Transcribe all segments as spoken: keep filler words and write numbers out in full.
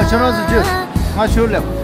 ཁྱེད་རང་ཚོ་བྱོས། ང་ཞོར་སླེབས།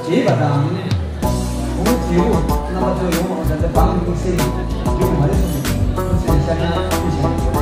དེས་པ་དང་། གོང་བུ་བྱེད་སྒོ་རྣམ་པ་ཚོ་ཡོང་བ་ད་ལྟ་འབངས་དམིགས་བསལ་ཡིན་རྒྱུ་མ་རེད་གསུངས་འདུག་ཁོང་ཚོས་ཤ་ཁྲག་ཕུལ་བཞག་འདུག་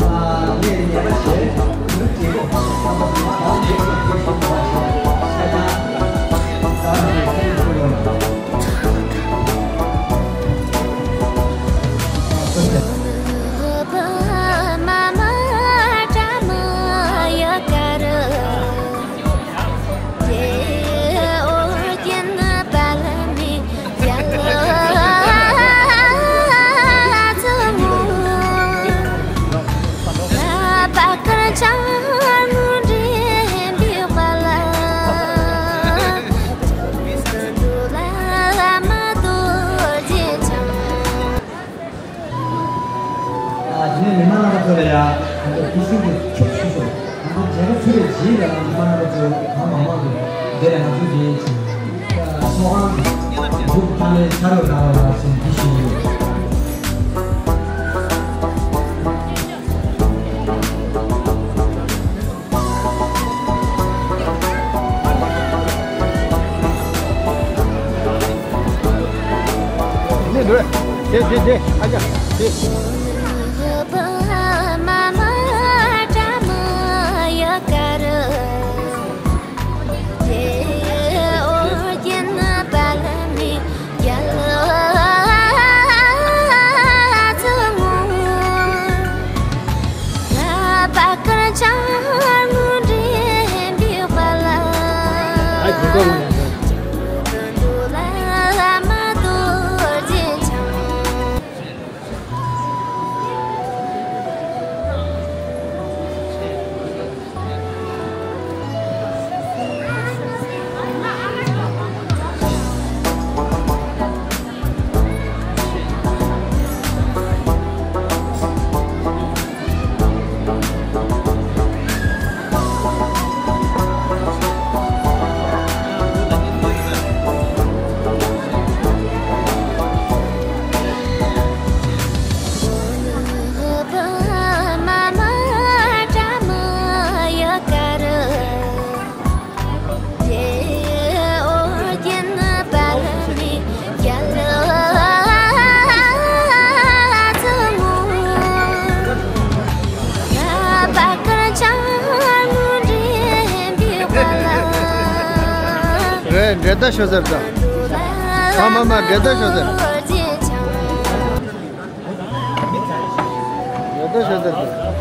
ཨ་ངས་ཉེས་པ་བྱས་གོང་བུ་བྱེད་སྒོ་རྣམ་པ་ཚོ་ང་འབངས་དམིགས་བསལ་ཡིན་ཤ་ཁྲག་ད་ནི་ཁ་ཡིག་ཕུལ་རོགས་གནང་། ཨ། དེ་ནས་མི་མང་རྣམ་པ་ཚོ་ལ་ཡང་ང་ཚོ་དུས་ཆེན་གྱི་ཆོག་ཞུས་སོང་། ང་ཚོ་མཇལ་ཁ་ཚུད་པའི་རྗེས་ལ་མི་མང་རྣམ་པ་ཚོ་གང་མང་མང་དུ་འདིར་ང་ཚོ་གི་ཚོགས་ཁང་གི་འདུག་ཐ་མའི་ཕྱག་རོགས་གནང་རོགས་གནང་ཞེས་འདི་ཞུས་ཡོད། རེད། འགྲན་ཟླ་ཤོར་ཟེར་ད། ཨ་མ་མ། འགྲན་ཟླ་ཤོར་ཟེར། འགྲན་ཟླ་ཤོར་ཟེར་ད།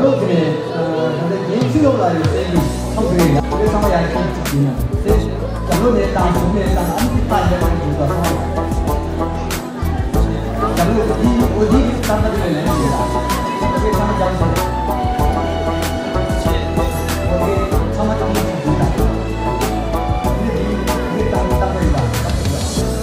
ལོ་དེ་ནས་ད་ལྟ་རྒན་ཕྱི་ལོགས་ལ་ཡོད་སའི་གི་ཚོགས་དེ་ཡོད། དེ་ཚང་མ་ཡར་ཅིག་ཅིག་ཡིན་ནོ། དེ་རྒྱབ་ལོགས་ནས་དང་གཞུག་ནས་དང་ཨ་ནི་ཐག་ཡོད་པ་ཡིན་ཙང་ཚང་མ། རྒྱབ་ལོགས་འདི་འོ་འདི་གི་ས་ཁ་དེ་ལས་ལེན་ཡོད་ལ། དེ་ཚང་མ་རྒྱབ་སོང་། འོ་དེ་ཚང་མ་དེ་གི་ཅིག་ཡིན་ད། འདི་འདི་འདི་དང་དང་པོ་ཡིན་ལ།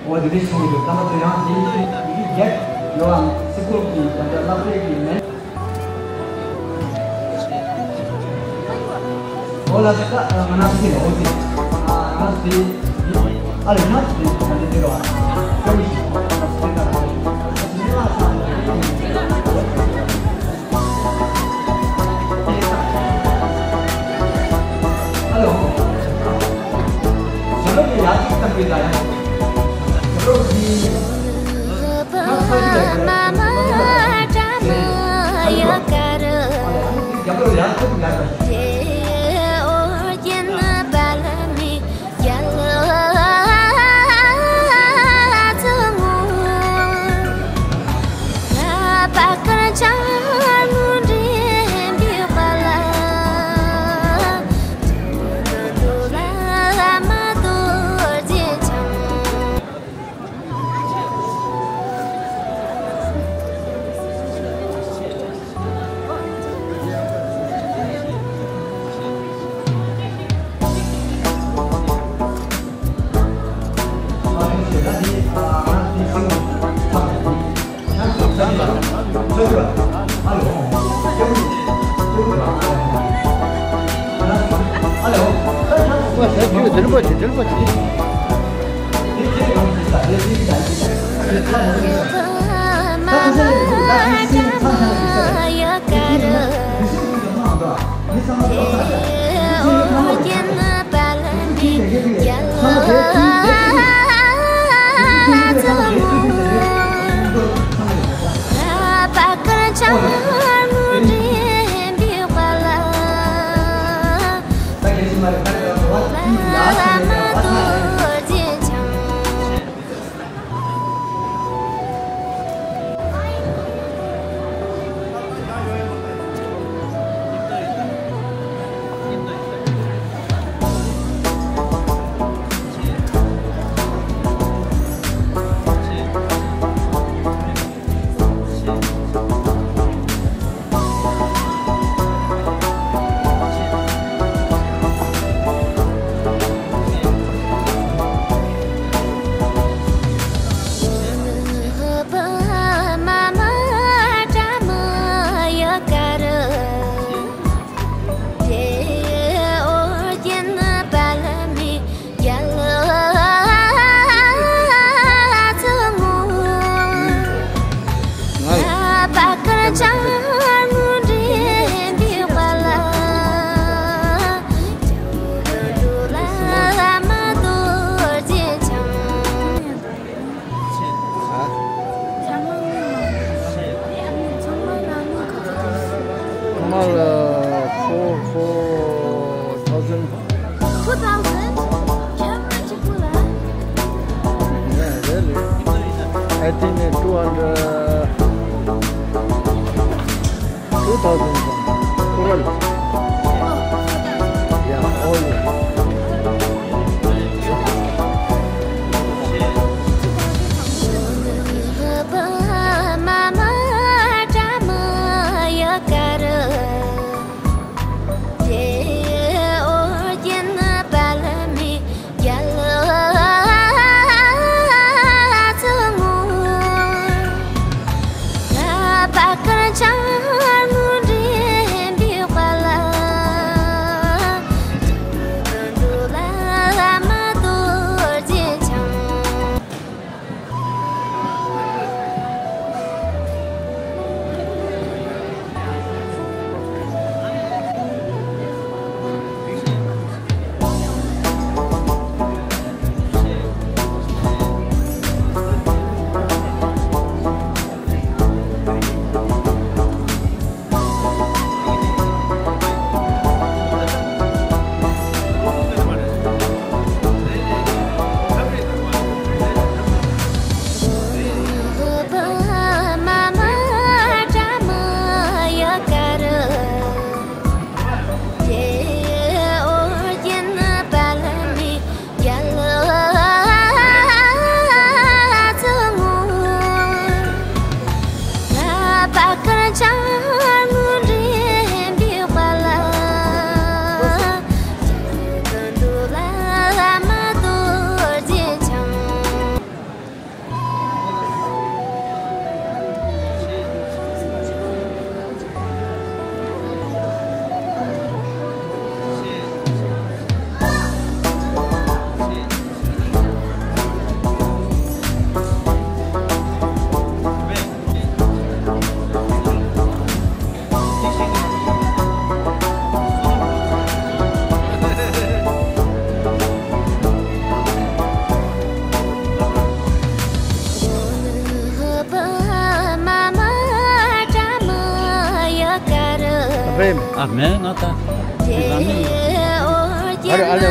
འོ་དེ་འདྲའི་བྱུང་ཡོད། ད་མ་དེ་ཡང་དེ་ཡི་གེ་བརྒྱད་ཡོད་ཨང་། སི་ཀུལ་གྱི་ད་ལྟ་སློབ་གྲྭའི་གི་མིང་། འོ་ལ་ད་ང་ན་སི་ལ་འོ་དེ་ང་སི་ཨ་ལ་ང་སི་ད་ལྟ་དེ་རོ་ཨ་ཀ་མི་ཤི་ཨ་ལ་སི་ད་ལ་ཨ་ལོ། ཟ་ལོ་གི་ཡ་གཅིག་ཙམ་གྱིས་ད་ཡང་། ཟ་ལོ་གི་ཡ་གཅིག་ཙམ་གྱིས་ད་ཡང་། Uh, four, four thousand. Two thousand? How much? Yeah, really. I think, uh, two hundred, two thousand. Total. Yeah, all. ཨ་མེན་ང་ད། ཨ་རེ་ཨ་ལེ།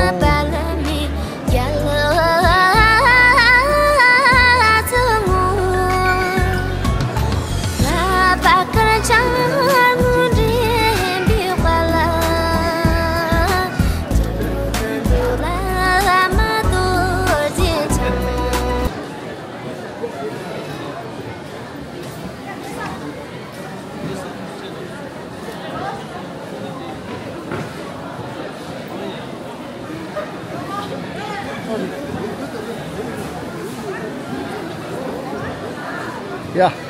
ཡ།